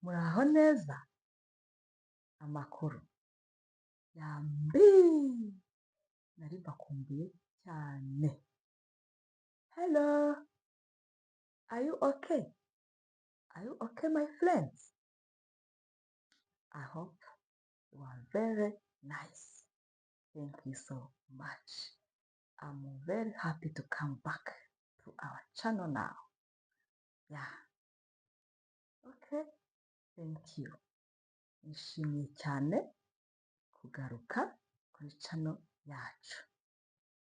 Muraho neza? Amakuru? Yambi! Nari mbakumbuye cyane. Hello! Are you okay? Are you okay, my friends? I hope you are very nice. Thank you so much. I'm very happy to come back to our channel now. Yeah. Okay. Thank you. Nishimiye cyane kugaruka kuri channel yacu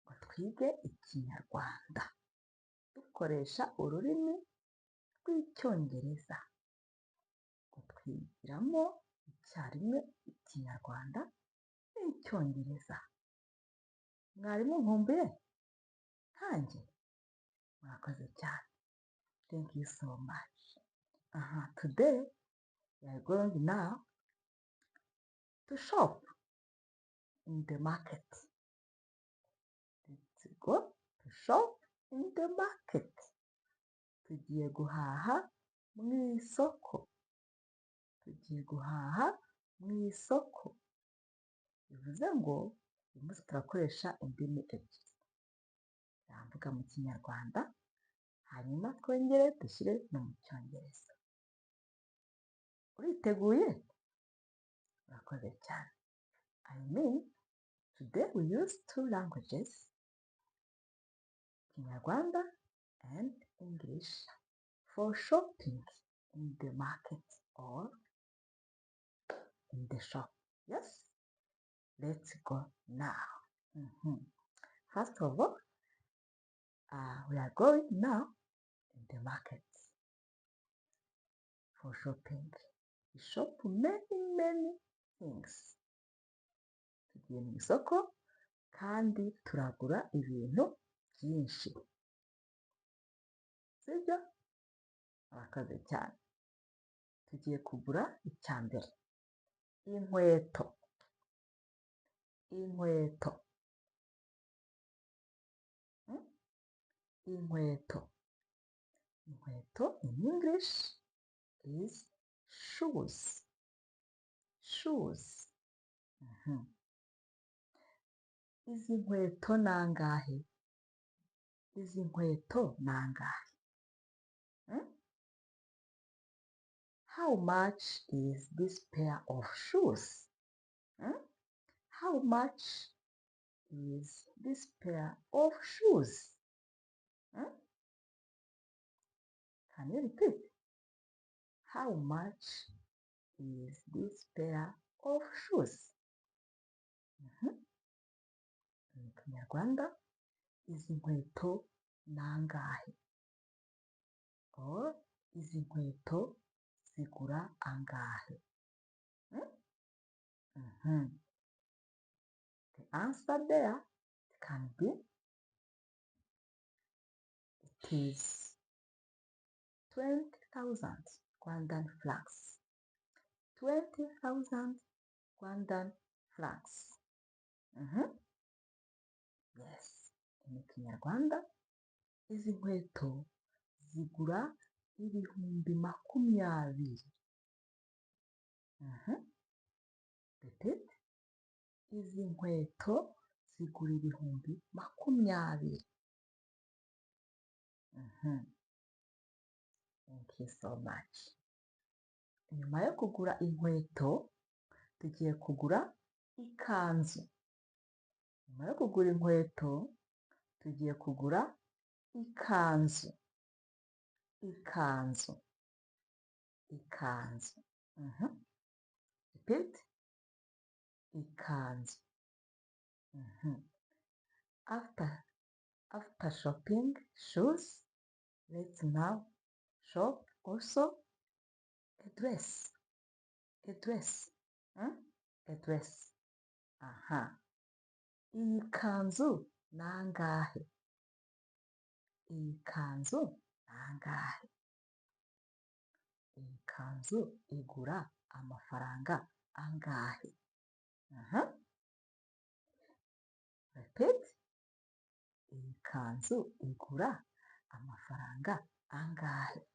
ngo twige Ikinyarwanda dukoresha ururimi rw'Icyongereza, ngo twigiramo icyarimwe Ikinyarwanda n'Icyongereza. Mwari munkumbuye nkanjye? Murakoze cyane. Thank you so much. Aha, today we are going now to shop in the market. Let's go to shop in the market. Tugiye guhaha mu isoko. Tugiye guhaha mu isoko. Bivuze ngo uyu munsi turakoresha indimi ebyiri. Turamvuga mu Kinyarwanda, hanyuma twongere dushyire no mu Cyongereza. Uriteguye? Urakoze cyane. I mean, today we use two languages, Kinyarwanda and English, for shopping in the market or in the shop. Yes? Let's go now. First of all, we are going now in the market for shopping. We shop many, many things. Tugiye mu isoko kandi turagura ibintu byinshi. Sibyo? Murakoze cyane. Tugiye kugura icya mbere. Inkweto. Inkweto. Inkweto. Inkweto in English is shoes. Shoes. Izi nkweto ni angahe? Izi nkweto ni angahe? How much is this pair of shoes? How much is this pair of shoes? Can you repeat? How much is this pair of shoes? Mu Kinyarwanda, izi nkweto ni angahe? Or izi nkweto zigura angahe? The answer there can be it is 20,000 Rwandan francs. 20,000 Rwandan francs. Yes. Mu Kinyarwanda, izi nkweto zigura 20,000. Repeat. Izi nkweto zigura 20,000. Thank you so much. Nyuma yo kugura inkweto, tugiye kugura ikanzu. Nyuma yo kugura inkweto, tugiye kugura ikanzu. Ikanzu. Ikanzu. Repeat. Ikanzu. After shopping shoes, let's now shop also a dress. A dress. A dress. Aha. Iyi kanzu ni angahe? Iyi kanzu ni angahe? Iyi kanzu igura amafaranga angahe? Aha. Repeat. Iyi kanzu igura amafaranga angahe?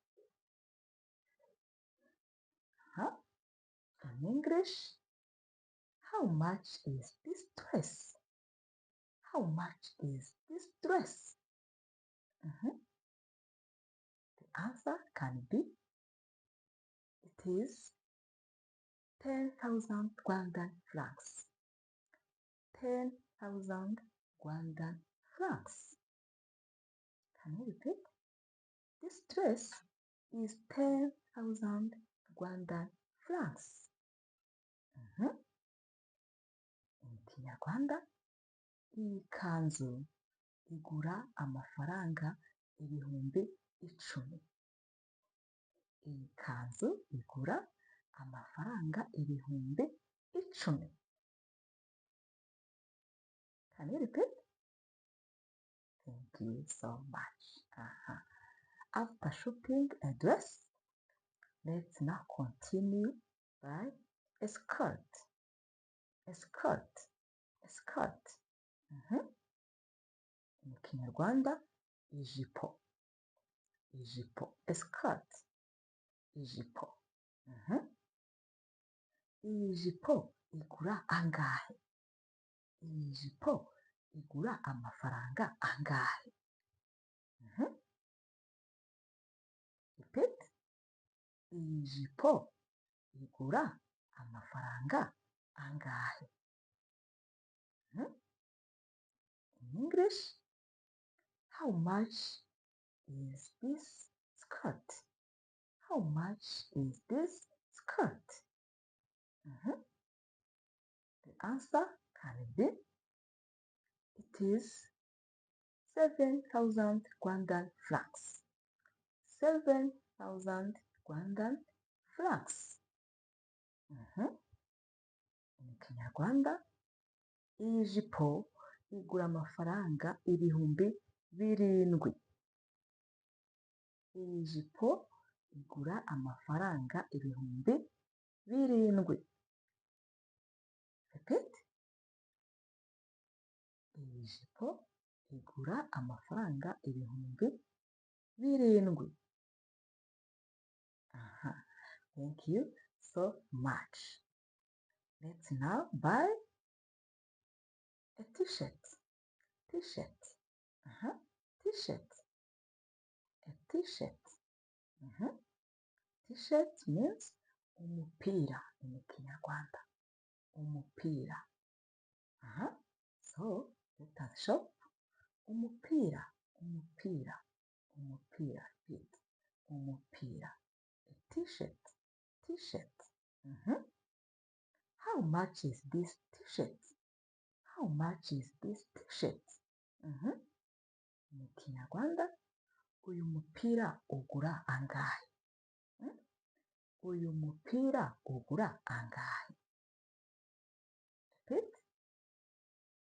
In English, how much is this dress? How much is this dress? The answer can be, it is 10,000 Rwandan francs. 10,000 Rwandan francs. Can you repeat? This dress is 10,000 Rwandan francs. In Kinyarwanda, iyi kanzu igura amafaranga 10,000. Iyi kanzu igura amafaranga 10,000. Can you repeat? Thank you so much. After shopping a dress, let's now continue by a skirt. A skirt. A skirt. Mu Kinyarwanda, ijipo. Ijipo. A skirt. Ijipo. Iyi jipo igura angahe? Iyi jipo igura amafaranga angahe? Repeat. Iyi jipo igura amafaranga angahe? In English, how much is this skirt? How much is this skirt? The answer can be, it is 7,000 Rwandan francs. 7,000 Rwandan francs. Mu Kinyarwanda, iyi jipo igura amafaranga 7,000. Iyi jipo igura amafaranga 7,000. Repeat. Iyi jipo igura amafaranga 7,000. Thank you so much. Let's now buy a t-shirt. T-shirt. T-shirt. A t-shirt. T-shirt means umupira in Kinyarwanda. Umupira. So let us shop. Umupira. Umupira. Umupira. Repeat. Umupira. A t-shirt. T-shirt. How much is this t-shirt? How much is this t-shirt? Mu Kinyarwanda, uyu mupira ugura angahe? Uyu mupira ugura angahe? Repeat.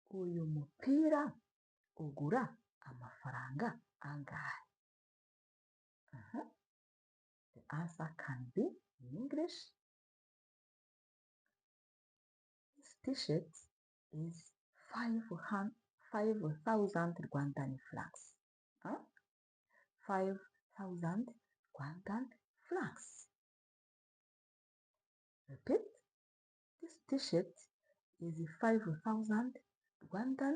Uyu mupira ugura amafaranga angahe? The answer can be in English. This t-shirt is 5,000 Rwandan francs. 5,000 Rwandan francs. Repeat. This t-shirt is 5,000 Rwandan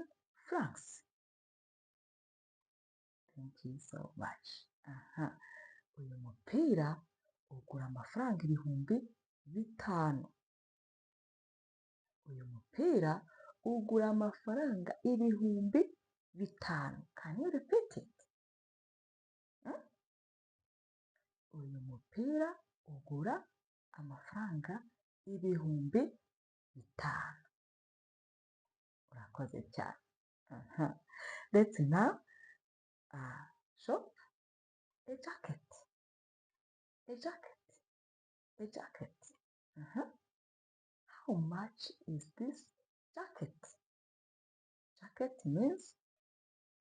francs. Thank you so much. Uyu mupira ugura amafaranga 5,000. Uyu mupira ugura amafaranga 5,000. Can you repeat it? Uyu mupira ugura amafaranga 5,000. Urakoze cyane. Let's now shop a jacket. A jacket. A jacket. How much is this jacket? Jacket means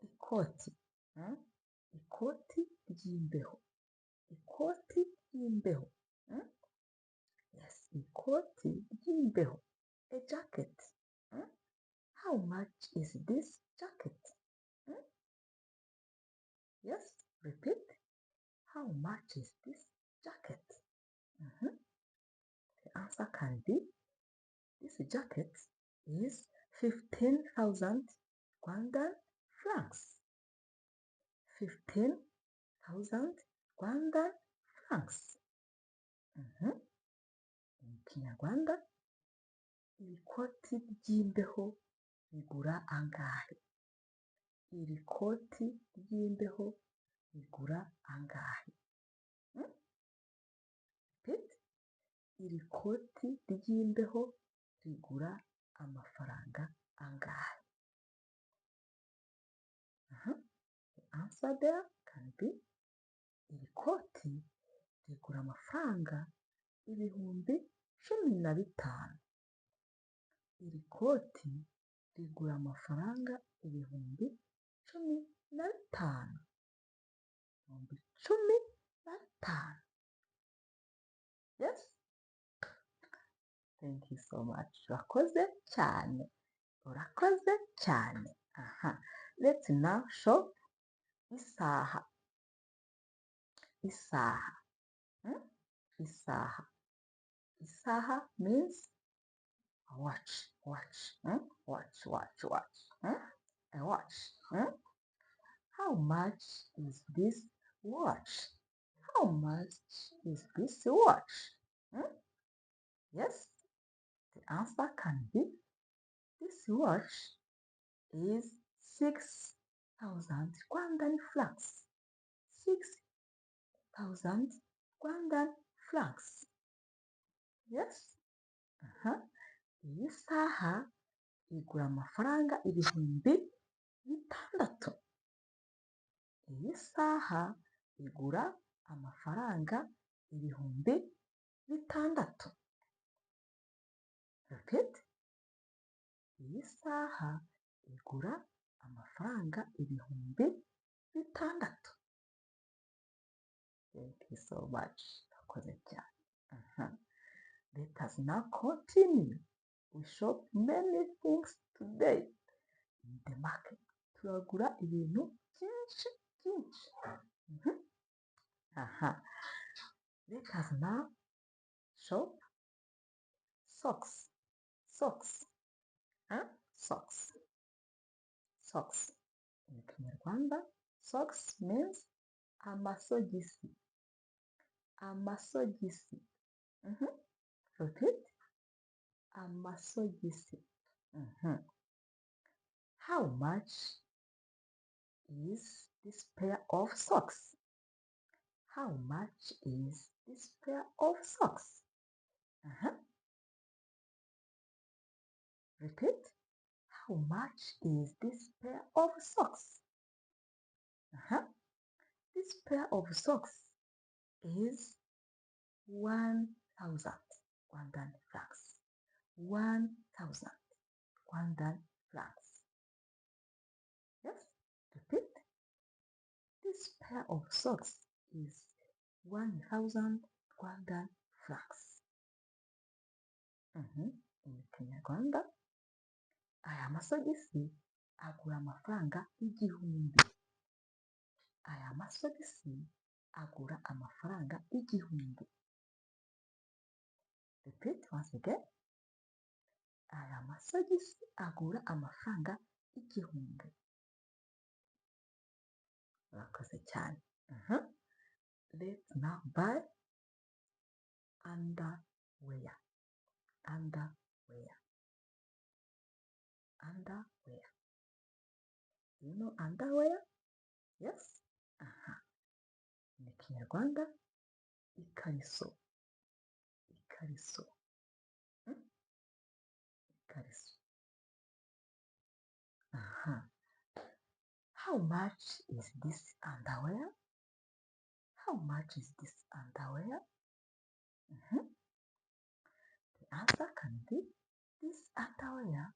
ikoti. Ikoti ry'imbeho. Ikoti ry'imbeho. Yes, ikoti ry'imbeho. A jacket. How much is this jacket? Yes, repeat. How much is this jacket? The Answer can be, this jacket is 15,000 Rwandan francs. 15,000 Rwandan francs. Mu Kinyarwanda, iri koti ry'imbeho rigura angahe? Iri koti ry'imbeho rigura angahe? Repeat. Iri koti ry'imbeho rigura amafaranga angahe? The answer there can be, iri koti rigura amafaranga 15,000. Iri koti rigura amafaranga 15,000. 15,000. Yes? Thank you so much. Urakoze cyane. Urakoze cyane. Aha. Let's now shop isaha. Isaha. Isaha. Isaha means a watch. Watch. Watch, watch, watch. A watch. How much is this watch? How much is this watch? Yes, the answer can be, this watch is 6,000 Rwandan francs. 6,000 Rwandan francs. Yes? Aha. Iyi saha igura amafaranga 6,000. Iyi saha igura amafaranga 6,000. Repeat. Iyi saha igura amafaranga 6,000. Thank you so much. Urakoze cyane. Aha. Let us now continue. We shop many things today in the market. Turagura ibintu byinshi byinshi. Aha. Let us now shop socks. Socks. Huh? Socks. Socks. In Kinyarwanda, socks means amasogisi. Amasogisi. Repeat. Amasogisi. How much is this pair of socks? How much is this pair of socks? Repeat. How much is this pair of socks? This pair of socks is 1,000 Rwandan francs. 1,000 Rwandan francs. Yes, repeat. This pair of socks is 1,000 Rwandan francs. In Kinyarwanda, aya masogisi agura amafaranga 1,000. Aya masogisi agura amafaranga 1,000. Repeat once again. Aya masogisi agura amafaranga 1,000. Urakoze cyane. Let's now buy underwear. Underwear. Underwear. Do you know underwear? Yes? Aha. Mu Kinyarwanda, ikariso. Ikariso. Ikariso. Aha. How much is this underwear? How much is this underwear? The answer can be, this underwear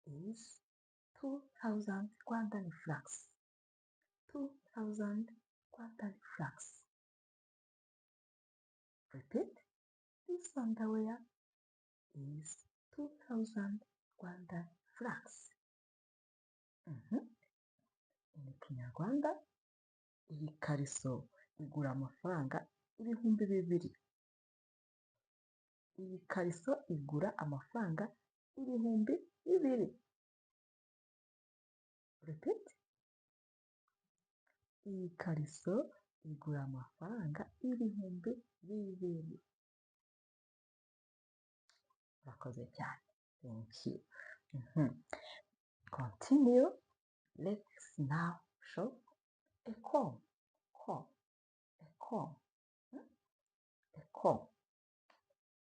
is 2,000 Rwandan francs. 2,000 Rwandan francs. Repeat. This underwear is 2,000 Rwandan francs. In Kinyarwanda, iyi kariso igura amafaranga 2,000. Iyi kariso igura amafaranga 2000. Repeat. Iyi kariso igura amafaranga 2000. Urakoze cyane. Thank you. Continue. Let's now shop a comb. Comb. A comb. A comb.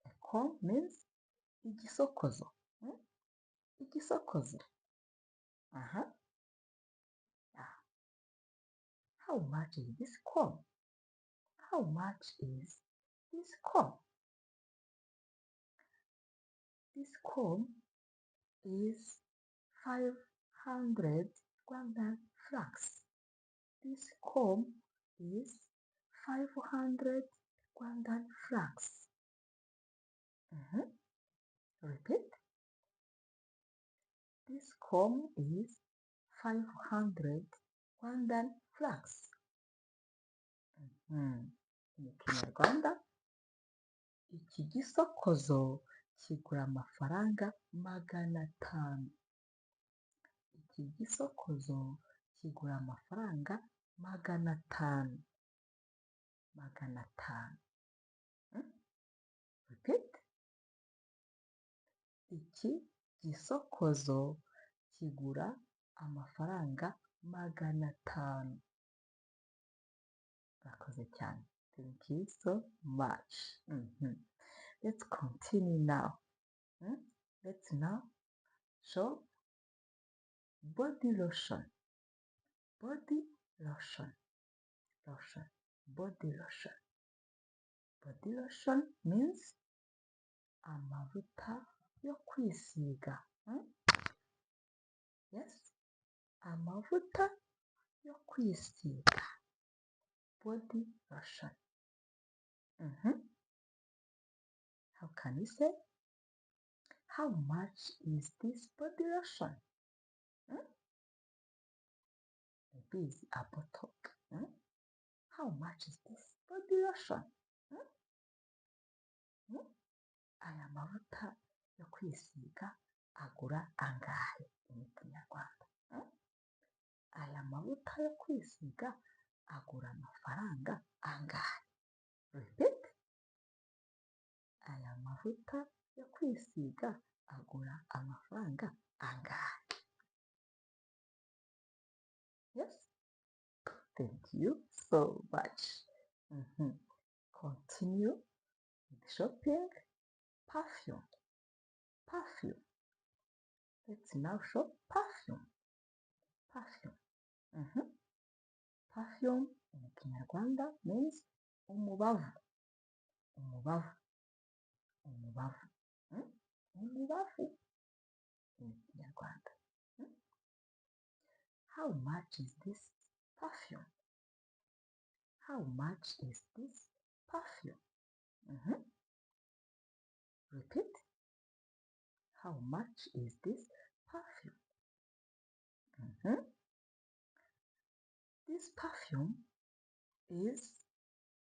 A comb means igisokozo. Igisokozo. Aha. Yeah. How much is this comb? How much is this comb? This comb is 500 Rwandan francs. This comb is 500 Rwandan francs. Repeat. This comb is 500 Rwandan francs. Mu Kinyarwanda, iki gisokozo kigura amafaranga 500. Iki gisokozo kigura amafaranga 500. 500. Repeat. Iki gisokozo kigura amafaranga 500. Urakoze cyane. Thank you so much. Let's continue now. Let's now shop body lotion. Body lotion. Lotion. Body lotion. Body lotion means amavuta yo kwisiga. Yes, amavuta yo kwisiga. Body lotion. How can you say? How much is this body lotion? Maybe it's a bottle. How much is this body lotion? Aya mavuta yo kwisiga agura angahe mu Kinyarwanda? Aya mavuta yo kwisiga agura amafaranga angahe? Repeat. Aya mavuta yo kwisiga agura amafaranga angahe? Yes. Thank you so much. Continue with shopping. Perfume. Perfume. Let's now shop perfume. Perfume. Perfume in Kinyarwanda means umubavu. Umubavu. Umubavu. Umubavu in Kinyarwanda. How much is this perfume? How much is this perfume? Repeat. How much is this perfume? This perfume is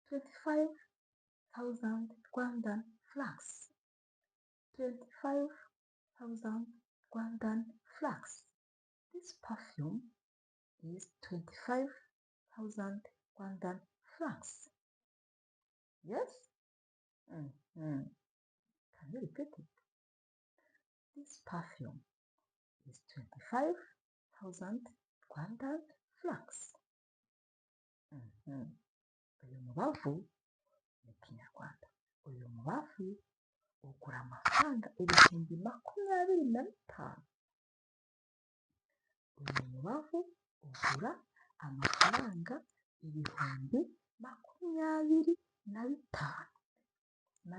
25,000 Rwandan francs. 25,000 Rwandan francs. This perfume is 25,000 Rwandan francs. Yes? Can you repeat it? This perfume is 25,000 Rwandan francs. Uyu mubavu mu Kinyarwanda. Uyu mubavu ugura amafaranga 25,000. Uyu mubavu ugura amafaranga 25,000. Na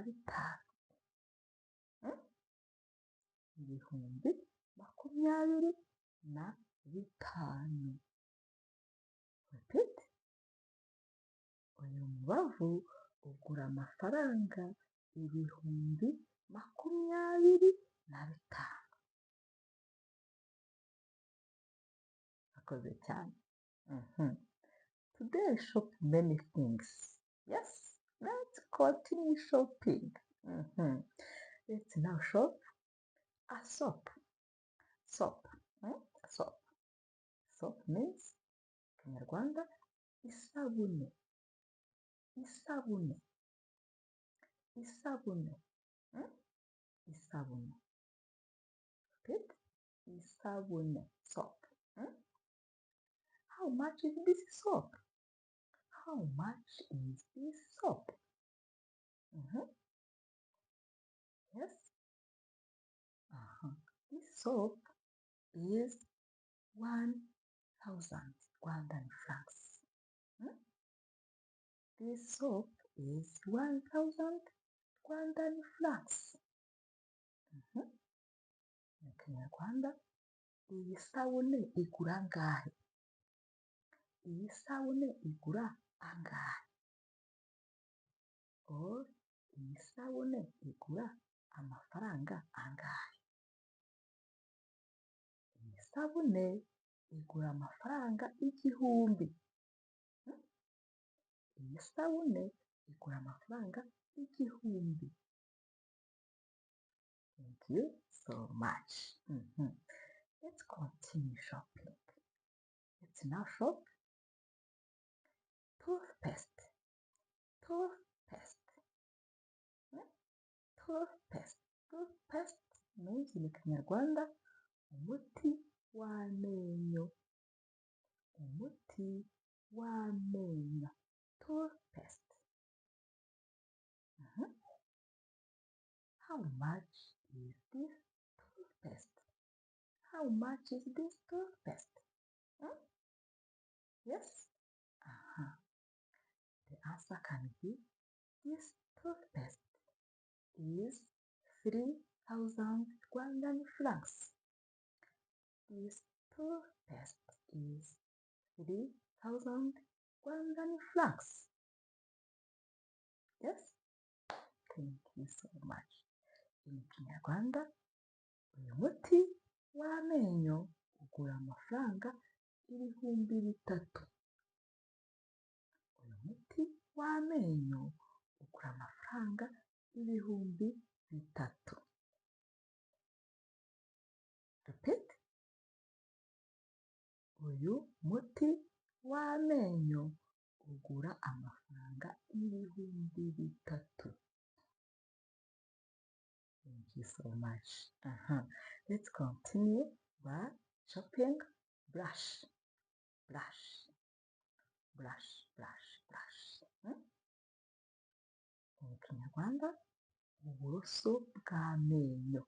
bitanu. 25,000. Repeat. Uyu mubavu ugura amafaranga 25,000. Urakoze cyane. Today I shop many things. Yes, let's continue shopping. Let's now shop a soap. Soap. Soap. Soap means Kinyarwanda isabune. Isabune. Isabune. Isabune. Repeat. Isabune. Soap. How much is this soap? How much is this soap? Yes. This soap is 1,000 Rwandan francs. This soap is 1,000 Rwandan francs. Mu Kinyarwanda, iyi sabune igura angahe? Iyi sabune igura angahe? Or iyi sabune igura amafaranga angahe? Iyi sabune igura amafaranga 1,000. Iyi sabune igura amafaranga 1,000. Thank you so much. Let's continue shopping. Let's now shop toothpaste. Toothpaste. Toothpaste. Toothpaste means in Kinyarwanda umuti w'amenyo. Umuti w'amenyo. Toothpaste. How much is this toothpaste? How much is this toothpaste? Yes? The answer can be this toothpaste is 3,000 Rwandan francs. This toothpaste is 3,000 Rwandan francs. Yes? Thank you so much. In Kinyarwanda, uyu muti w'amenyo ugura amafaranga 3,000. Uyu muti w'amenyo ugura amafaranga 3,000. Repeat. Uyu muti w'amenyo ugura amafaranga 3,000. Thank you so much. Let's continue by shopping brush. Brush. Brush, brush, brush. Mu Kinyarwanda, uburoso bw'amenyo.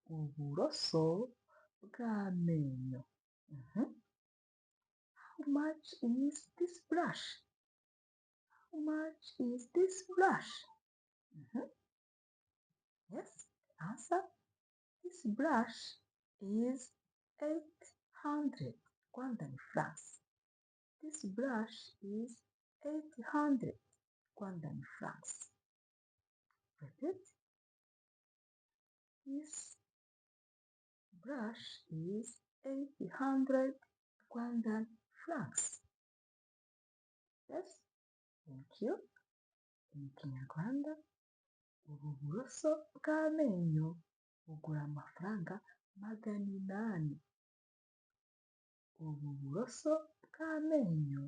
Uburoso bw'amenyo. How much is this brush? How much is this brush? Yes, answer. This brush is 800 Rwandan francs. This brush is 800 Rwandan francs. Repeat. This brush is 800 Rwandan francs. Yes, thank you. In Kinyarwanda, ubu buroso bw'amenyo bugura amafaranga 800. Ubu buroso bw'amenyo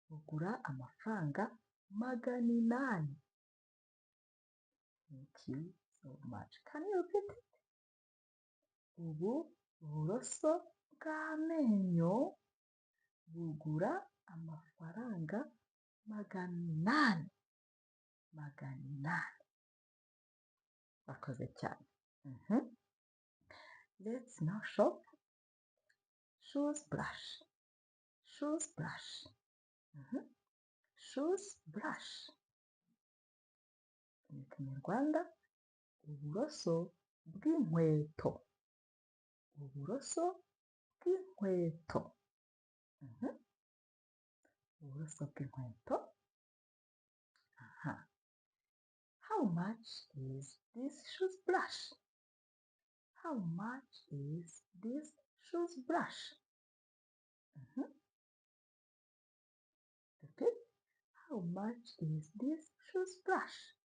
bugura amafaranga 800. Thank you so much. Can you repeat it? Ubu buroso bw'amenyo bugura amafaranga 800. 800. Murakoze cyane. Let's now shop shoes brush. Shoes brush. Shoes brush. Mu Kinyarwanda, uburoso bw'inkweto. Uburoso bw'inkweto. Uburoso bw'inkweto. How much is this shoes brush? How much is this shoes brush? Repeat. How much is this shoes brush?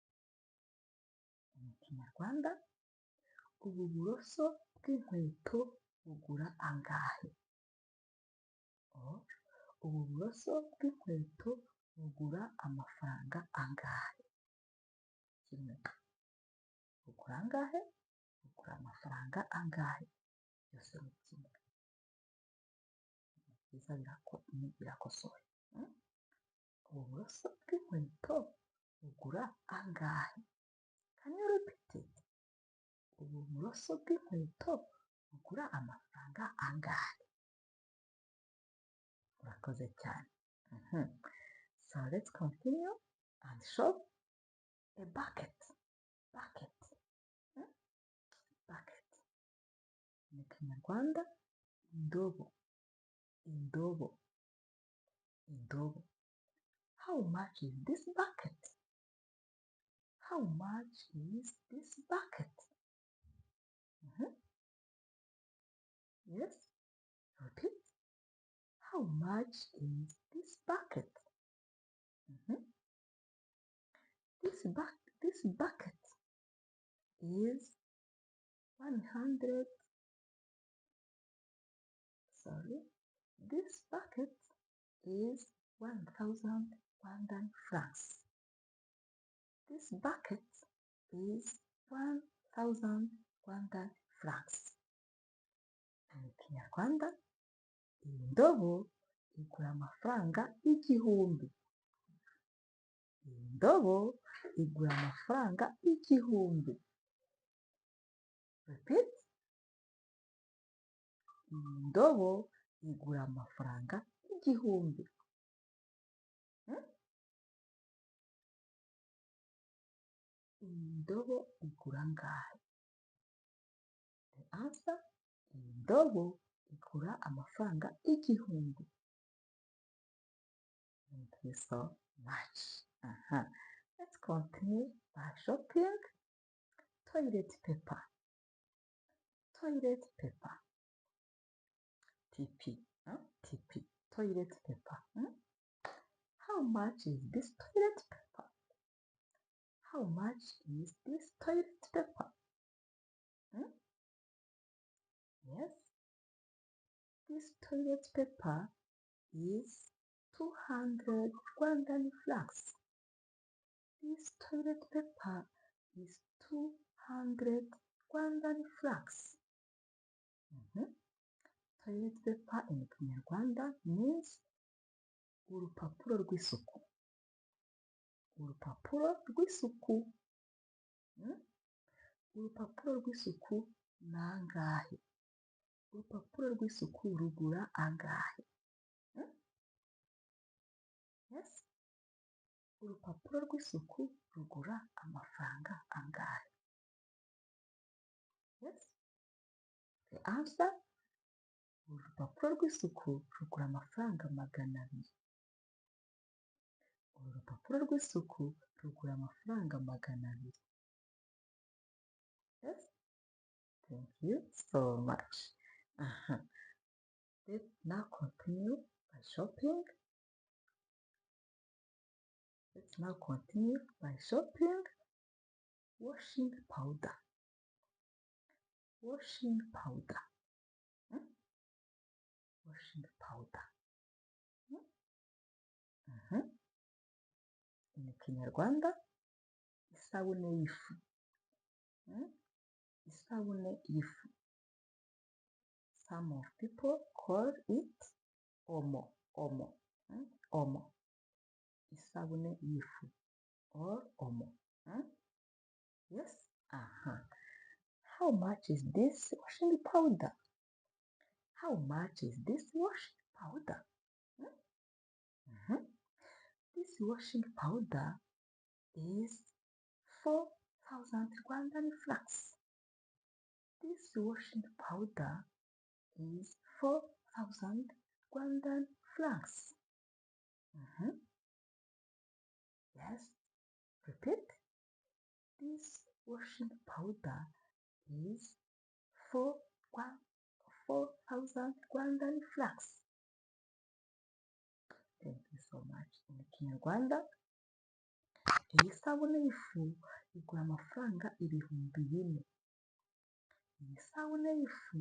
Kinyarwanda, ubu buroso bw'inkweto bugura angahe? Or ubu buroso bw'inkweto bugura amafaranga angahe? Kimwe. Bugura angahe? Bugura amafaranga angahe? Byose ni kimwe. Byiza birakosoye. Ubu buroso bw'inkweto bugura angahe? Can you repeat it? Ubu buroso bw'inkweto bugura amafaranga angahe? Urakoze cyane. So let's continue and shop a bucket. Bucket. Bucket. Mu Kinyarwanda, indobo. Indobo. Indobo. How much is this bucket? How much is this bucket? Yes. Repeat. How much is this bucket? This bucket is 100. Sorry, this bucket is 1,000 Rwandan francs. This bucket is 1,000 Rwandan francs. Mu Kinyarwanda, iyi ndobo igura amafaranga 1000. Iyi ndobo igura amafaranga 1000. Repeat. Iyi ndobo igura amafaranga 1000. Iyi ndobo igura angahe? The answer, iyi ndobo igura amafaranga 1000. Thank you so much. Let's continue by shopping toilet paper. Toilet paper. TP. TP. Toilet paper. How much is this toilet paper? How much is this toilet paper? Yes. This toilet paper is 200 Rwandan francs. This toilet paper is 200 Rwandan francs. Toilet paper in Kinyarwanda means urupapuro rw'isuku. Urupapuro rw'isuku. Urupapuro rw'isuku ni angahe? Urupapuro rw'isuku rugura angahe? Yes. Urupapuro rw'isuku rugura amafaranga angahe? Yes. The answer, urupapuro rw'isuku rugura amafaranga 200. Uru rupapuro rw'isuku rugura amafaranga 200. Yes. Thank you so much. Let's now continue by shopping. Let's now continue by shopping washing powder. Washing powder. Washing powder. In Kinyarwanda, isabune y'ifu. Isabune y'ifu. Some of people call it omo, omo, omo. Isabune y'ifu or omo. Yes. How much is this washing powder? How much is this washing powder? This washing powder is 4,000 Rwandan francs. This washing powder is 4,000 Rwandan francs. Yes, repeat. This washing powder is 4,000 Rwandan francs. Thank you so much. In Kinyarwanda, Iyi sabune y'ifu igura amafaranga 4000. Iyi sabune y'ifu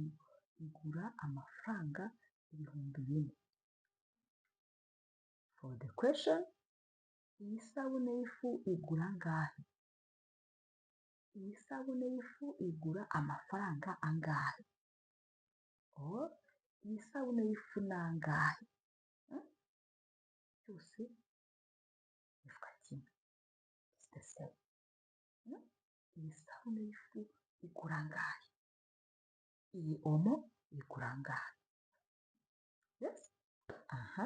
igura amafaranga 4000. For the question, iyi sabune y'ifu igura angahe? Iyi sabune y'ifu igura amafaranga angahe? Or iyi sabune y'ifu ni angahe? Byose bivuga kimwe. It's the same. Iyi sabune y'ifu igura angahe? Iyi omo igura angahe? Yes? Aha.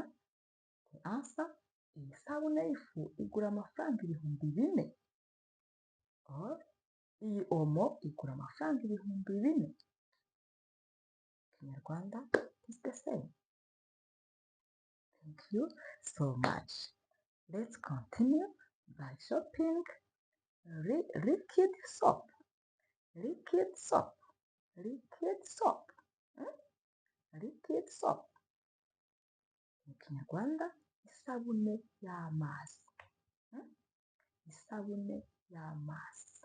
The answer, iyi sabune y'ifu igura amafaranga 4000. Or iyi omo igura amafaranga 4000. Kinyarwanda is the same. Thank you so much. Let's continue by shopping liquid soap. Liquid soap. Liquid soap. Liquid soap. Mu Kinyarwanda, isabune y'amazi. Isabune y'amazi.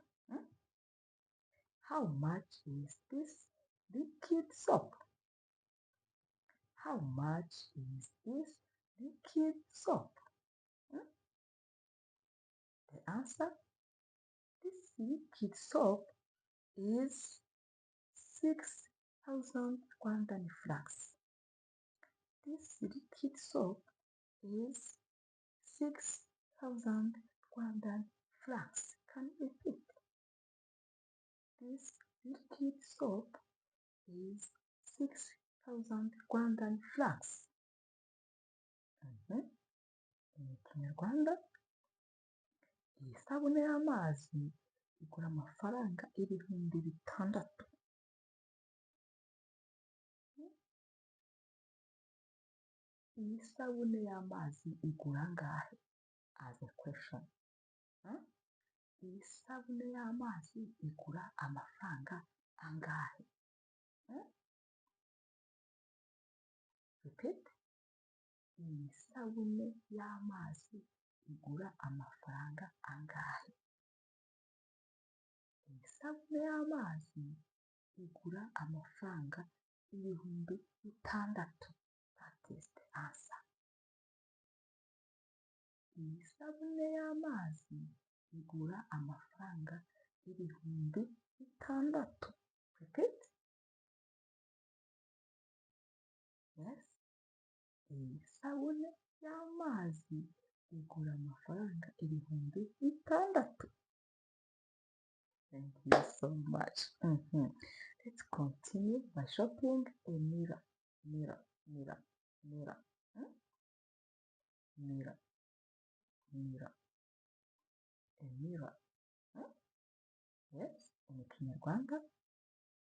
How much is this liquid soap? How much is this liquid soap? The answer, this liquid soap is 6,000 Rwandan francs. This liquid soap is 6,000 Rwandan francs. Can you repeat? This liquid soap is 6,000 Rwandan francs. Mu Kinyarwanda, iyi sabune y'amazi igura amafaranga 6000. Iyi sabune y'amazi igura angahe? As a question. Iyi sabune y'amazi igura amafaranga angahe? Repeat. Iyi sabune y'amazi igura amafaranga angahe? Iyi sabune y'amazi igura amafaranga 6000. That is the answer. Iyi sabune y'amazi igura amafaranga 6000. Repeat. Yes. Iyi sabune y'amazi igura amafaranga 6000. Thank you so much. Let's continue by shopping a mirror. Mirror, mirror, mirror. Mirror, mirror. A mirror. Yes, in Kinyarwanda,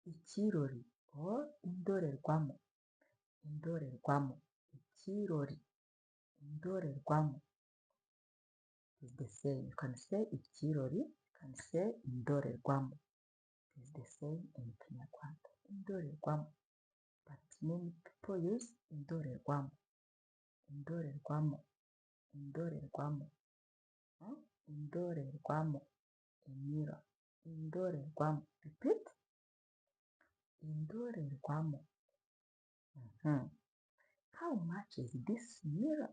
ikirori or indorerwamo. Indorerwamo. Ikirori. Indorerwamo. Is the same. You can say ikirori, you can say indorerwamo. It is the same in Kinyarwanda. Indorerwamo. But many people use indorerwamo. Indorerwamo. Indorerwamo. Indorerwamo. A mirror. Indorerwamo. Repeat. Indorerwamo. How much is this mirror?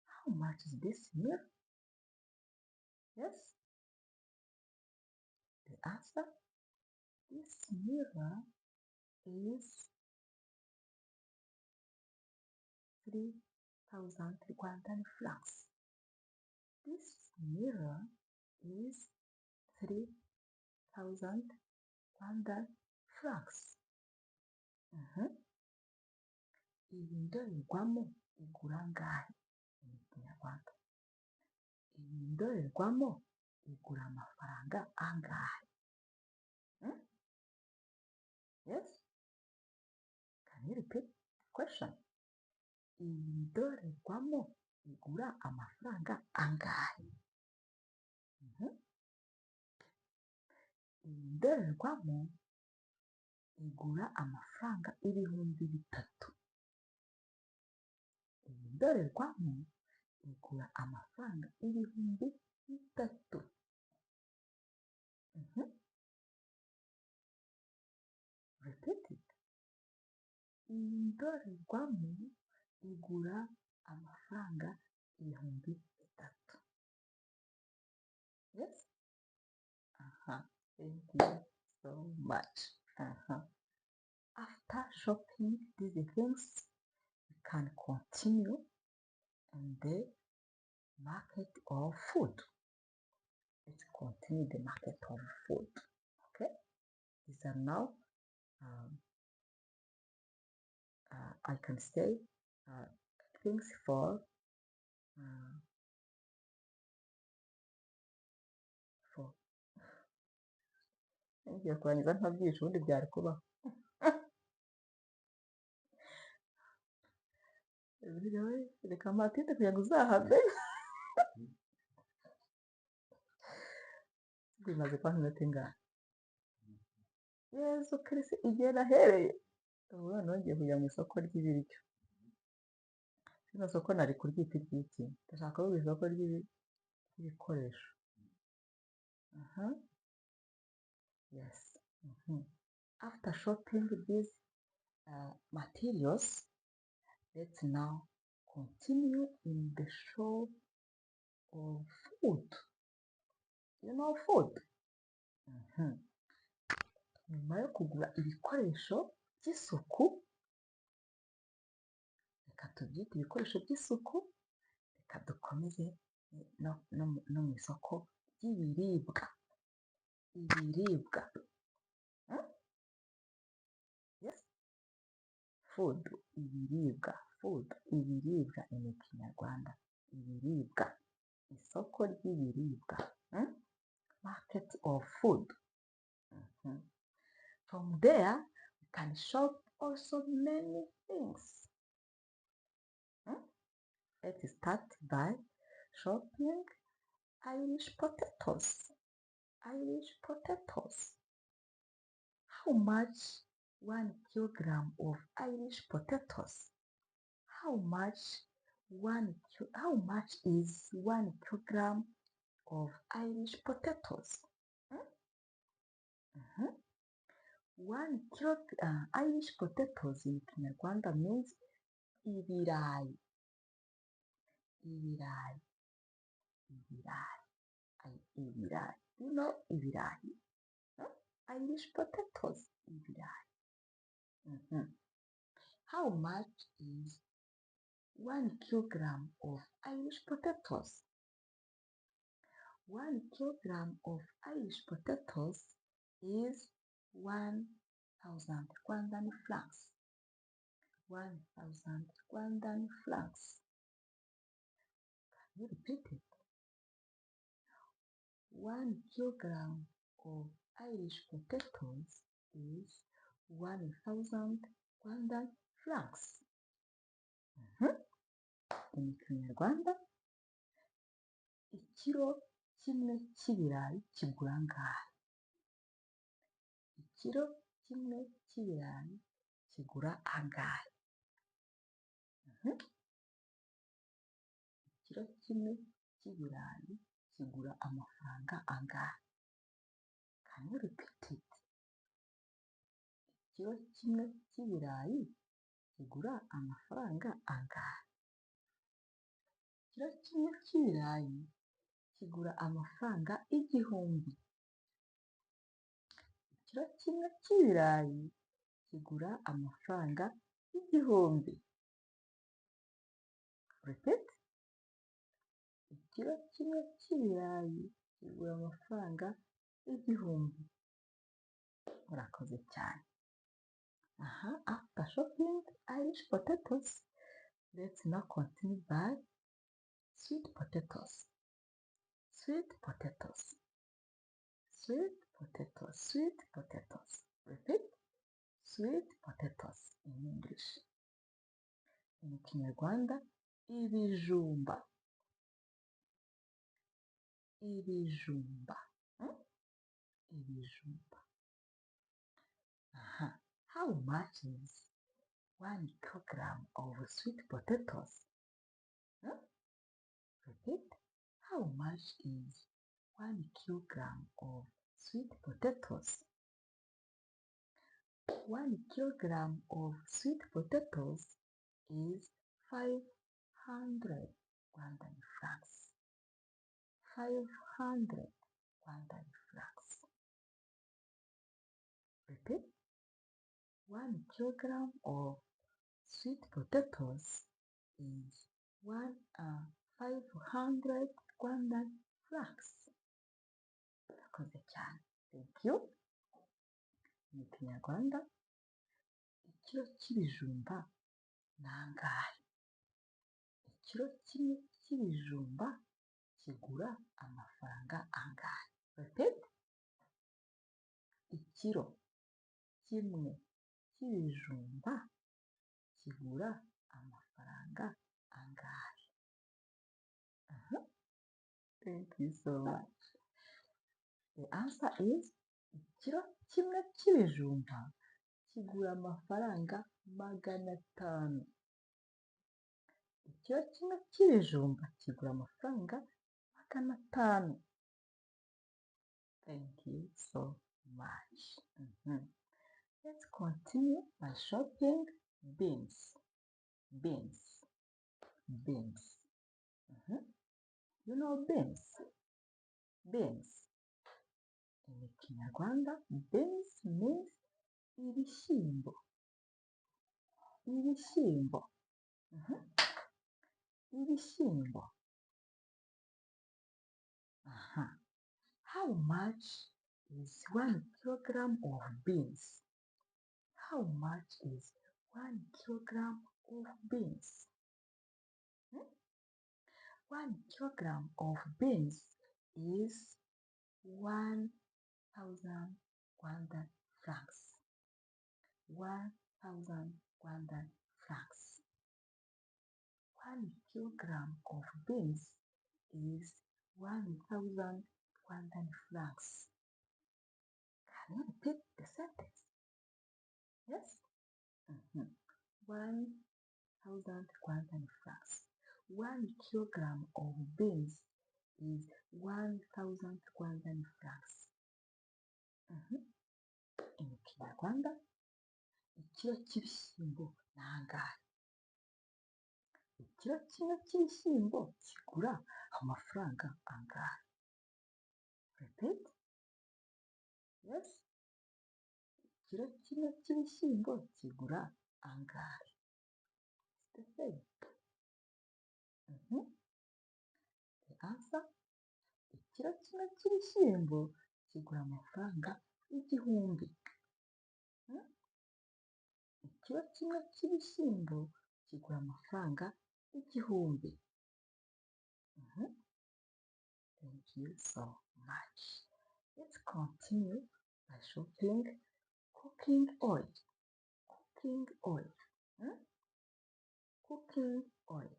How much is this mirror? Yes. The answer, this mirror is 3,000 Rwandan francs. This mirror is 3,000 Rwandan francs. Iyi ndorerwamo igura angahe? Mu Kinyarwanda. Iyi ndorerwamo igura amafaranga angahe? Yes? Can you repeat the question? Iyi ndorerwamo igura amafaranga angahe? Iyi ndorerwamo igura amafaranga 3000. Iyi ndorerwamo igura amafaranga 3000. bitatu. Repeat it. Iyi ndorerwamo igura amafaranga 3000. Yes? Aha. Thank you so much. Aha. After shopping these things, we can continue in the market of food. Let's continue the market of food. Okay? These are now, I can say, things for ngiye kurangiza ntabyishe ubundi byari kubaho. Reka mpatinde kugira ngo uzahave. Bimaze kuba nk'iminota ingahe? Yezu Kirisitu igihe nahereye. Ubu noneho ngiye kujya mu isoko ry'ibiryo. Rino soko nari kuryita iry'iki? Ndashaka kuvuga isoko ry'ibikoresho. Aha. Yes. After shopping these materials, let's now continue in the shop of food. You know food? Nyuma yo kugura ibikoresho by'isuku, reka tubyite ibikoresho by'isuku, reka dukomeze no mu isoko ry'ibiribwa. Ibiribwa. Yes? Food, ibiribwa. Food, ibiribwa in Kinyarwanda. Ibiribwa. Isoko ry'ibiribwa. Market of food. From there, we can shop also many things. Let's start by shopping Irish potatoes. Irish potatoes. How much 1 kilogram of Irish potatoes? How much how much is 1 kilogram of Irish potatoes? 1 kilo Irish potatoes in Kinyarwanda means ibirayi. Ibirayi. Ibirayi. Ibirayi. You know ibirayi? Irish potatoes. Ibirayi. How much is 1 kilogram of Irish potatoes? 1 kilogram of Irish potatoes is 1,000 Rwandan francs. 1,000 Rwandan francs. Can you repeat it? 1 kilogram of Irish potatoes is 1,000 Rwandan francs. In Kinyarwanda, ikiro kimwe cy'ibirayi kigura angahe? Ikiro kimwe cy'ibirayi kigura angahe? Ikiro kimwe cy'ibirayi kigura amafaranga angahe? Can you repeat it? Ikiro kimwe cy'ibirayi kigura amafaranga angahe? Ikiro kimwe cy'ibirayi kigura amafaranga 1000. Ikiro kimwe cy'ibirayi kigura amafaranga 1000. Repeat. Ikiro kimwe cy'ibirayi kigura amafaranga 1000. Murakoze cyane. Aha, after shopping Irish potatoes, let's now continue by sweet potatoes. Sweet potatoes. Sweet potatoes. Sweet potatoes. Repeat. Sweet potatoes in English. In Kinyarwanda, ibijumba. Ibijumba. Ibijumba. Aha. How much is 1 kilogram of sweet potatoes? Repeat. How much is 1 kilogram of sweet potatoes? 1 kilogram of sweet potatoes is 500 Rwandan francs. 500 Rwandan francs. Repeat. 1 kilogram of sweet potatoes is one 500 Rwandan francs. Murakoze cyane. Thank you. Mu Kinyarwanda, ikiro cy'ibijumba ni angahe? Ikiro kimwe cy'ibijumba kigura amafaranga angahe? Repeat. Ikiro kimwe cy'ibijumba kigura amafaranga angahe? Aha. Thank you so much. The answer is ikiro kimwe cy'ibijumba kigura amafaranga 500. Ikiro kimwe cy'ibijumba kigura amafaranga 500. Thank you so much. Let's continue by shopping beans. Beans. Beans. You know beans? Beans. In Kinyarwanda, beans means ibishyimbo. Ibishyimbo. Ibishyimbo. Aha. How much is 1 kilogram of beans? How much is 1 kilogram of beans? Hmm? 1 kilogram of beans is 1,000 Rwandan francs. 1,000 Rwandan francs. 1 kilogram of beans is 1,000 Rwandan francs. Can you repeat the sentence? Yes? 1,000 Rwandan francs. 1 kilogram of beans is 1,000 Rwandan francs. In Kinyarwanda, ikiro cy'ibishyimbo ni angahe? Ikiro kimwe cy'ibishyimbo kigura amafaranga angahe? Repeat. Yes. Ikiro kimwe cy'ibishyimbo kigura angahe? It's the same. The answer, ikiro kimwe cy'ibishyimbo kigura amafaranga 1000. Ikiro kimwe cy'ibishyimbo kigura amafaranga 1000. Thank you so much. Let's continue by shopping cooking oil. Cooking oil. Cooking oil.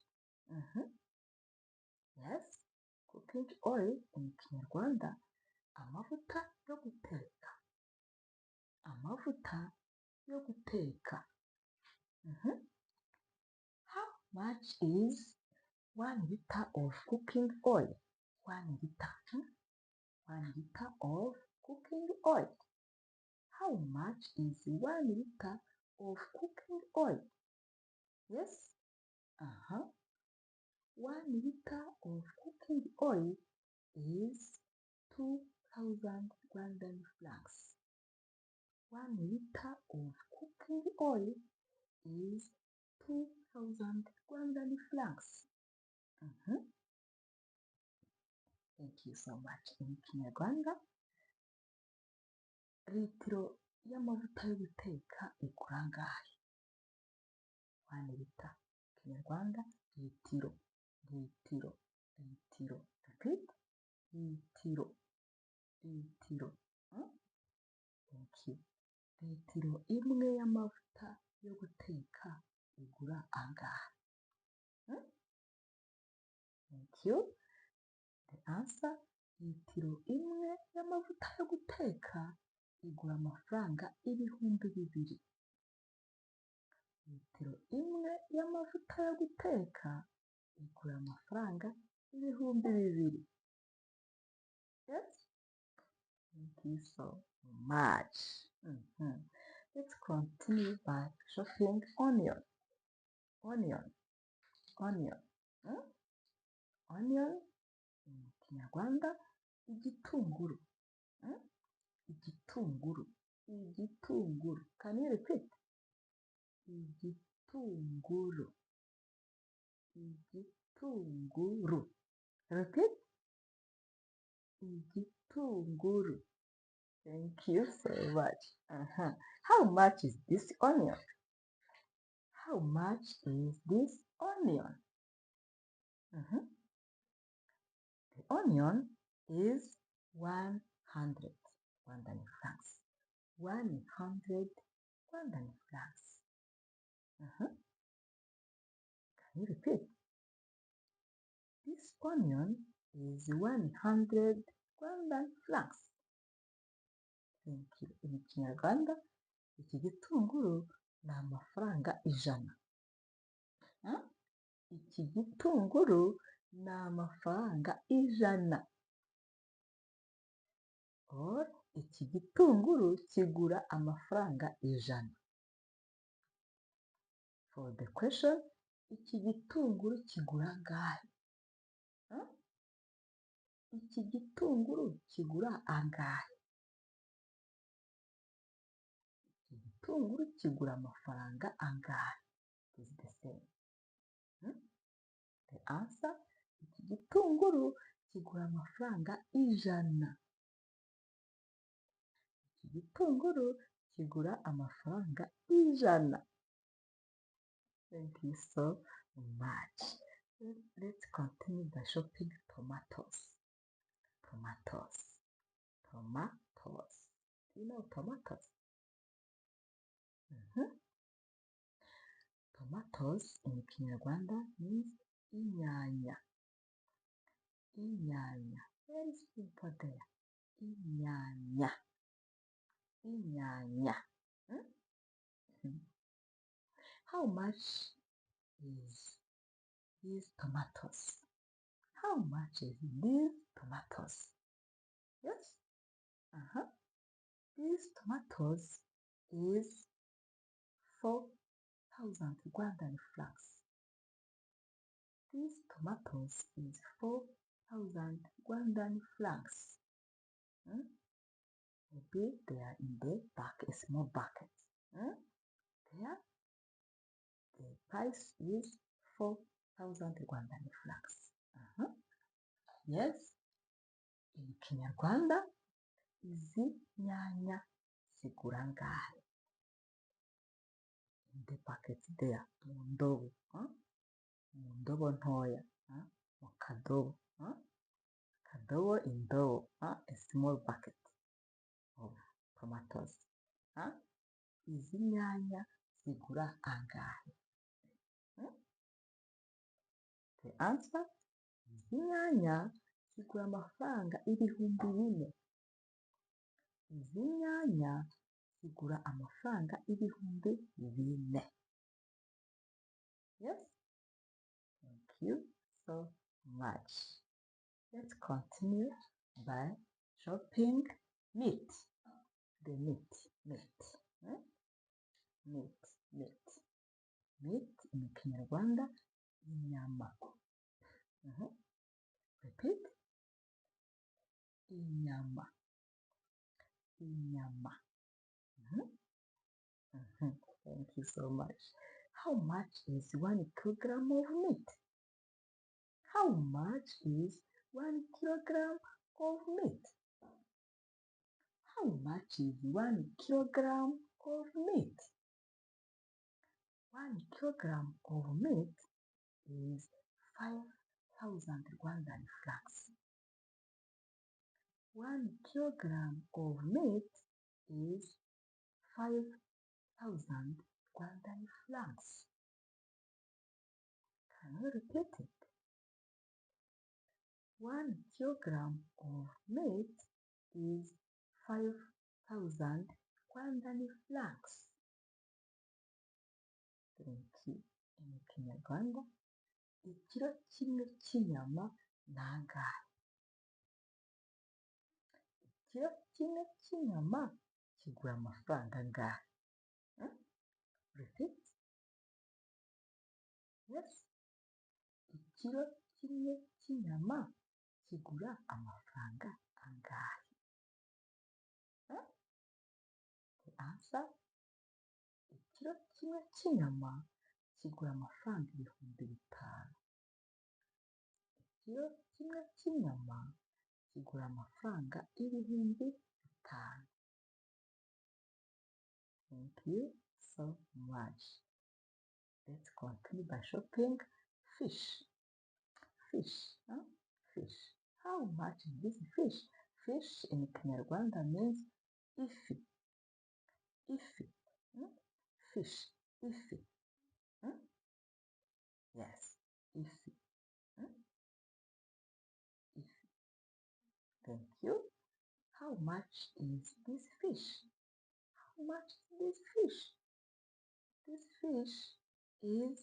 Yes, cooking oil in Kinyarwanda, amavuta yo guteka. Amavuta yo guteka. How much is 1 liter of cooking oil? 1 liter. 1 liter of cooking oil. How much is 1 liter of cooking oil? Yes? Uh-huh. 1 liter of cooking oil is 2,000 Rwandan francs. 1 liter of cooking oil is 2,000 Rwandan francs. Thank you so much. In Kinyarwanda, litiro y'amavuta yo guteka igura angahe? 1 liter. Kinyarwanda, litiro, litiro, litiro. Repeat. Litiro, litiro. Thank you. Litiro imwe y'amavuta yo guteka igura angahe? Thank you. The answer, litiro imwe y'amavuta yo guteka igura amafaranga 2000. Litiro imwe y'amavuta yo guteka igura amafaranga 2000. Yes? Thank you so much. Let's continue by shopping onion. Onion. Onion. Onion in Kinyarwanda, igitunguru. Igitunguru. Igitunguru. Can you repeat? Igitunguru. Igitunguru. Repeat. Igitunguru. Thank you so much. How much is this onion? How much is this onion? The onion is 100 Rwandan francs. 100 Rwandan francs. Can you repeat? This onion is 100 Rwandan francs. Thank you. In Kinyarwanda, iki gitunguru ni amafaranga 100. Huh? Iki gitunguru ni amafaranga 100. Or iki gitunguru kigura amafaranga 100. For the question, iki gitunguru kigura angahe? Huh? Iki gitunguru kigura angahe? Iki gitunguru kigura amafaranga angahe? It is the same. The answer, iki gitunguru kigura amafaranga 100. Iki gitunguru kigura amafaranga 100. Thank you so much. Let's continue by shopping tomatoes. Tomatoes. Tomatoes. Do you know tomatoes? Tomatoes in Kinyarwanda means inyanya. Inyanya. Very simple there. Inyanya. Inyanya. How much is these tomatoes? How much is these tomatoes? Yes? These tomatoes is 4,000 Rwandan francs. These tomatoes is 4,000 Rwandan francs. Maybe they are in the back, a small bucket. There, the price is 4,000 Rwandan francs. Yes, in Kinyarwanda, izi nyanya zigura angahe? In the bucket there, mu ndobo, huh? Mu ndobo ntoya, huh? Mu kadobo, huh? Kadobo, indobo, huh? A small bucket of tomatoes. Huh? Izi nyanya zigura angahe? The answer, izi nyanya zigura amafaranga 4000. Izi nyanya zigura amafaranga 4000. Yes? Thank you so much. Let's continue by shopping meat. The meat, meat. Meat, meat. Meat in Kinyarwanda, inyama. Repeat. Inyama. Inyama. Thank you so much. How much is 1 kilogram of meat? How much is 1 kilogram of meat? How much is 1 kilogram of meat? 1 kilogram of meat is 5,000 Rwandan francs. 1 kilogram of meat is 5,000 Rwandan francs. Can you repeat it? 1 kilogram of meat is 5,000 Rwandan francs. Thank you. In Kinyarwanda, ikiro kimwe cy'inyama ni angahe? Ikiro kimwe cy'inyama kigura amafaranga angahe? Repeat. Yes. Ikiro kimwe cy'inyama kigura amafaranga angahe? The answer: ikiro kimwe cy'inyama kigura amafaranga 5000. Ikiro kimwe cy'inyama kigura amafaranga 5000. Thank you so much. Let's continue by shopping fish. Fish, huh? Fish. How much is this fish? Fish in Kinyarwanda means ifi. Ifi. Fish. Ifi. Yes, ifi. Ifi. Thank you. How much is this fish? How much is this fish? This fish is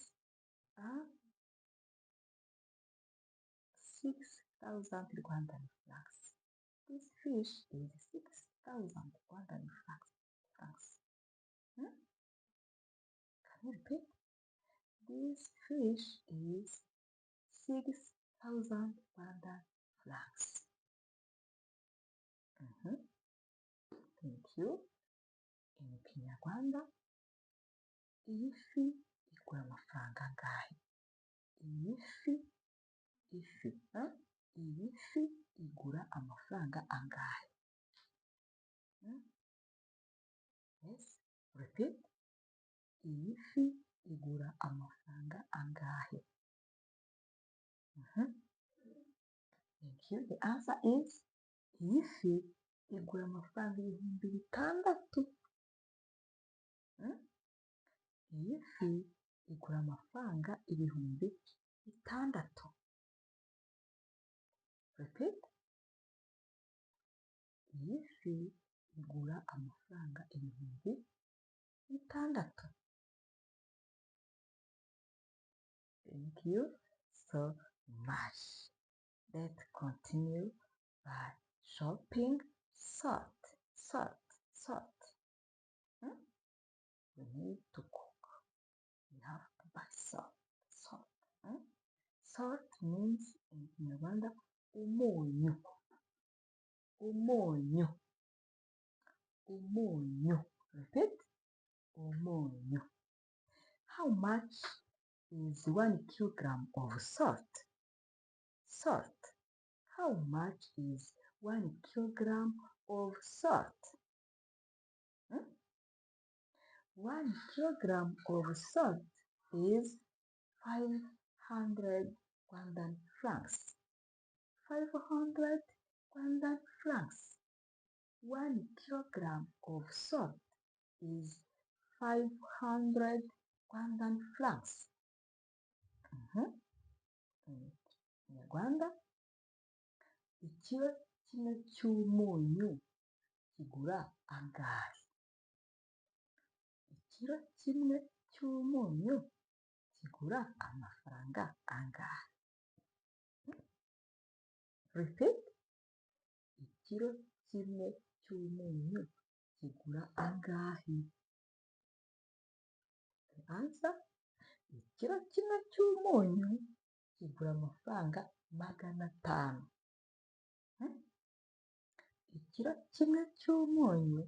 6,000 Rwandan francs. This fish is 6,000 Rwandan francs. Can you repeat? This fish is 6,000 Rwandan francs. Thank you. In Kinyarwanda, iyi fi igura amafaranga angahe? Iyi fi, ifi, huh? Iyi fi igura amafaranga angahe? Yes, repeat. Iyi fi igura amafaranga angahe? Thank you. The answer is iyi fi igura amafaranga 6000. Iyi fi igura amafaranga 6000. Repeat. Iyi fi igura amafaranga 6000. Thank you so much. Let's continue by shopping salt, salt, salt. We need to cook. We have to buy salt, salt. Salt means in Kinyarwanda umunyu, umunyu, umunyu. Repeat, umunyu. How much is 1 kilogram of salt? Salt. How much is 1 kilogram of salt? 1 kilogram of salt is 500 Rwandan francs. 500 Rwandan francs. 1 kilogram of salt is 500 Rwandan francs. Kinyarwanda, ikiro kimwe cy'umunyu kigura angahe? Ikiro kimwe cy'umunyu kigura amafaranga angahe? Repeat. Ikiro kimwe cy'umunyu kigura angahe? The answer: ikiro kimwe cy'umunyu kigura amafaranga 500. Ikiro kimwe cy'umunyu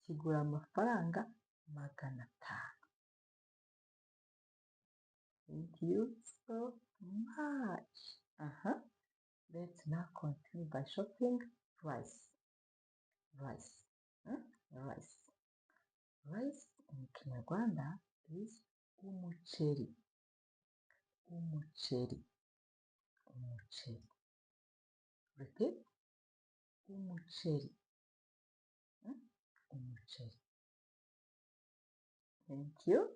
kigura amafaranga 500. Thank you so much. Let's now continue by shopping rice. Rice. Rice. Rice in Kinyarwanda is umuceri. Umuceri. Umuceri. Repeat. Umuceri. Umuceri. Thank you.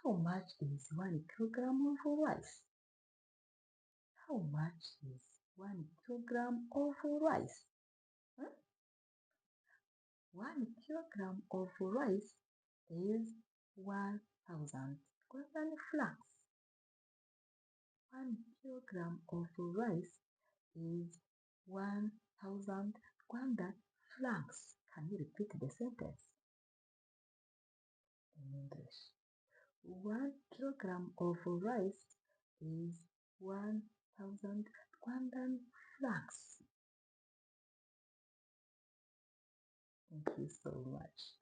How much is 1 kilogram of rice? How much is 1 kilogram of rice? 1 kilogram of rice is 1,000 Rwandan francs. 1 kilogram of rice is 1,000 Rwandan francs. Can you repeat the sentence? In English. 1 kilogram of rice is 1,000 Rwandan francs. Thank you so much.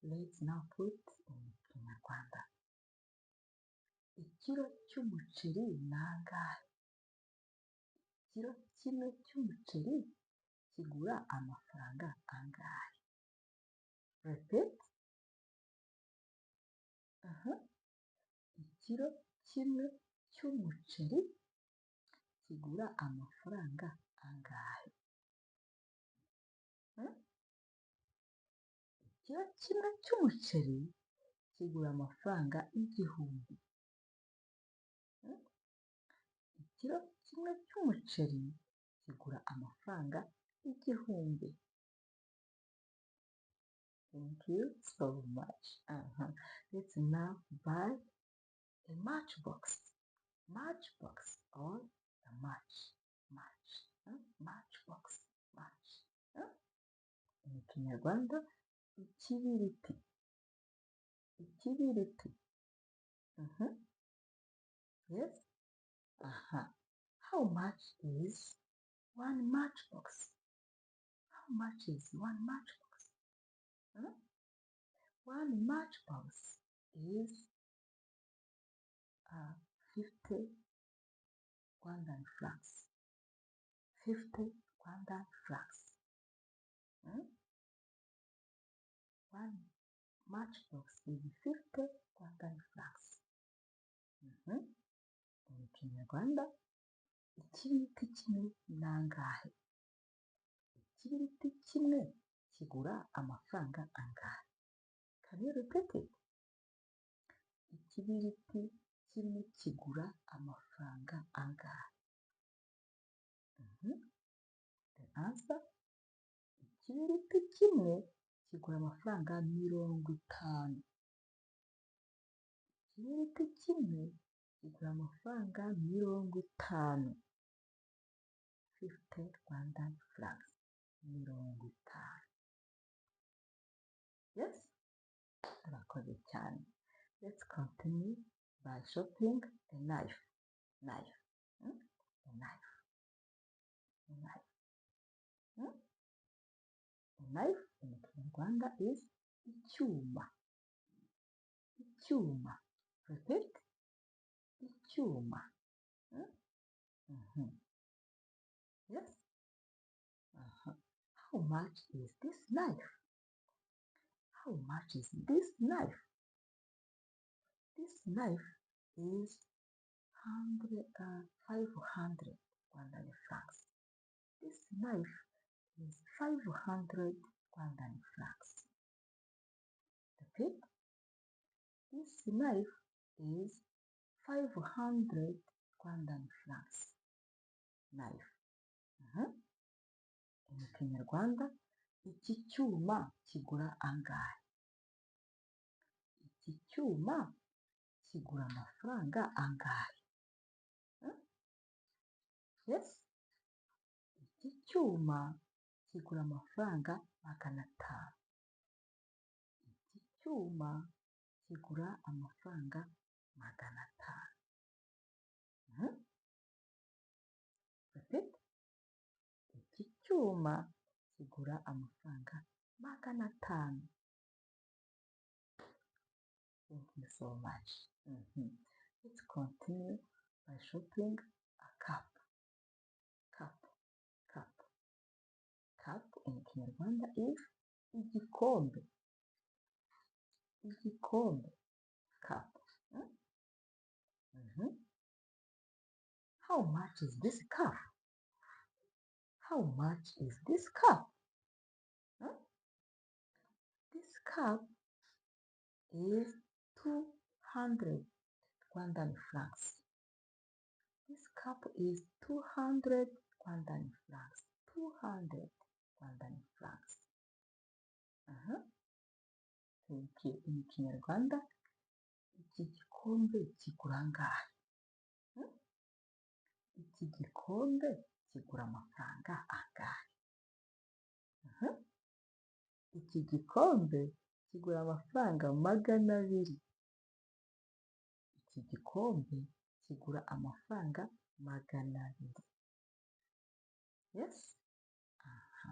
Let's now put in Kinyarwanda. Ikiro cy'umuceri ni angahe? Ikiro kimwe cy'umuceri kigura amafaranga angahe? Repeat. Ikiro kimwe cy'umuceri kigura amafaranga angahe? Ikiro kimwe cy'umuceri kigura amafaranga 1000. Ikiro kimwe cy'umuceri kigura amafaranga 1000. Thank you so much. Let's now buy a matchbox. Matchbox or a match. Match. Matchbox. Match. In Kinyarwanda, ikibiriti. Ikibiriti. Yes. How much is one matchbox? How much is one matchbox? One matchbox is 50 Rwandan francs. 50 Rwandan francs. One matchbox is 50 Rwandan francs. Mu Kinyarwanda, ikibiriti kimwe ni angahe? Ikibiriti kimwe kigura amafaranga angahe? Can you repeat it? Ikibiriti kimwe kigura amafaranga angahe? The answer, ikibiriti kimwe kigura amafaranga 50. Ikibiriti kimwe kigura amafaranga 50. 50 Rwandan francs. 50. Yes? Murakoze cyane. Let's continue by shopping a knife. Knife. A knife. A knife. A knife in Kinyarwanda is icyuma. Icyuma. Repeat. Icyuma. Yes? How much is this knife? How much is this knife? This knife is 500 Rwandan francs. This knife is 500 Rwandan francs. Repeat. This knife is 500 Rwandan francs. Knife. Mu Kinyarwanda, iki cyuma kigura angahe? Iki cyuma kigura amafaranga angahe? Yes? Iki cyuma kigura amafaranga 500. Iki cyuma kigura amafaranga 500. Repeat. Iki cyuma kigura amafaranga 500. Thank you so much. Let's continue by shopping a cup. Cup. Cup. Cup in Kinyarwanda is igikombe. Igikombe. Cup. How much is this cup? How much is this cup? This cup is 200 Rwandan francs. This cup is 200 Rwandan francs. 200 Rwandan francs. Thank you. In Kinyarwanda, iki gikombe kigura angahe? Iki gikombe kigura amafaranga angahe? Iki gikombe kigura amafaranga 200. Iki gikombe kigura amafaranga 200. Yes? Aha.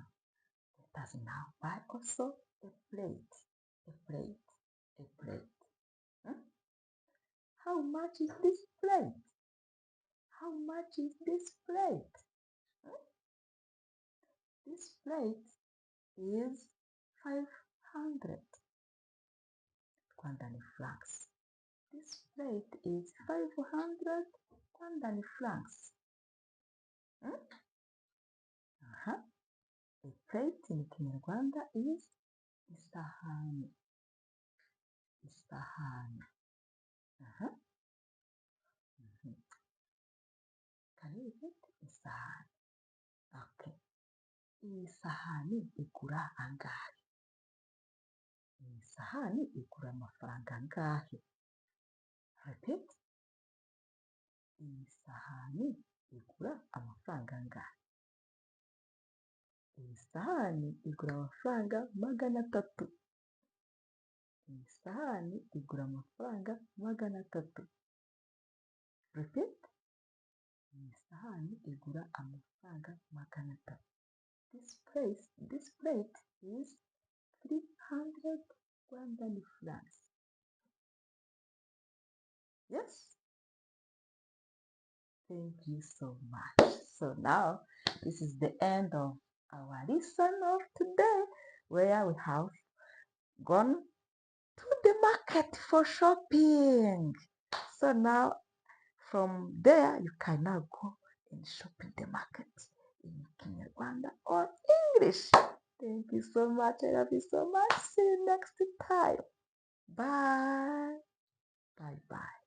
Let us now buy also a plate. A plate. A plate. How much is this plate? How much is this plate? This plate is 500 Rwandan francs. This plate is 500 Rwandan francs. Aha. A plate in Kinyarwanda is isahani. Isahani. Aha. Can you repeat? Isahani. Okay. Iyi sahani igura angahe? Iyi sahani igura amafaranga angahe? Repeat. Iyi sahani igura amafaranga angahe? Iyi sahani igura amafaranga 300. Iyi sahani igura amafaranga 300. Repeat. Iyi sahani igura amafaranga 300. This plate is 300 Rwandan francs. Yes? Thank you so much. So now, this is the end of our lesson of today, where we have gone to the market for shopping. So now, from there, you can now go and shop in the market in Kinyarwanda or English. Thank you so much. I love you so much. See you next time. Bye. Bye bye.